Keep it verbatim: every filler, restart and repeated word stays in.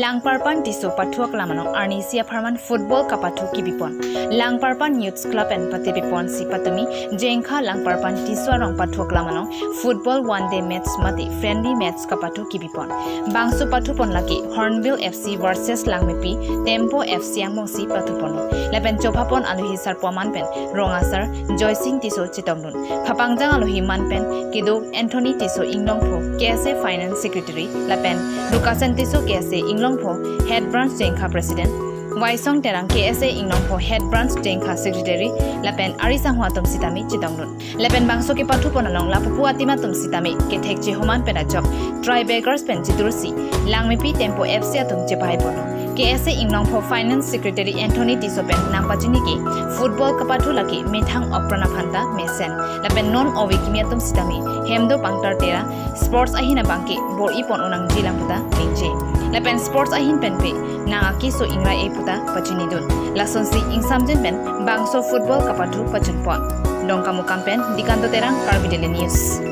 Langparpan Tisso pathu aklam along arnisi apharman football kapathu kibipon. Langparpan Youths Club pen patibipon si patumi Jengkha Langparpan Tisso arong pathu aklam along football one day match mate friendly match kapathu kibipon. Bangso pathupon lake Hornbill F C versus Langmepi Tempo F C angbong si pathupon. Lapen chophapon alohi sarpo aman pen rong asar Joysing Tisso chetongdun. Phapangjang alohi aman pen kedo Anthony Tisso Inglongpho K S A Finance Secretary lapen Lukasen Tisso K S A Inglongpho Head Branch Jengkha President, Waisong Terang K S A Inglongpho Head Branch Jengkha Secretary lapen ari sangho atum sitame chetongdun. Lapen bangso kepathupon along lapupu atim atum sitame kethek chehoman pen ajok Tri Beggars pen chedursi Langmepi Tempo F C atum chepahaiponlo. K S A Inglongpho Finance Secretary Anthony Tisso pen nangpachini ke football kapathu lake methang okpran aphanta mesen. Lapen non ove kimi atum sitame hem do pangtar tera sports ahin abangke bor-ipon unangjilang puta ningje. Lapen sports ahin penpe nang akeso ingrai-e puta pachinidun. Lasonsi ingsamjin pen bangso football kapathu pachunpon. Dongkamukam pen Dikanto Terang, Karbi Daily News.